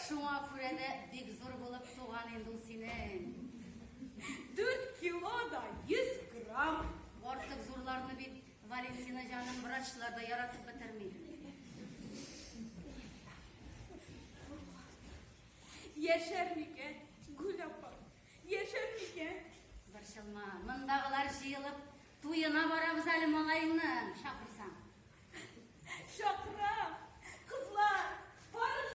Шуңа күрә дә бик зур булып туган инде ул синең. 4 кило да 100 грамм. Артык зурларны бит, Валентина җаным, врачлар да яратып бетерми. Яшәр микән, Гүл апа? Яшәр микән? Борчылма, мондагылар җыелып, туена барабыз әле малаеңның.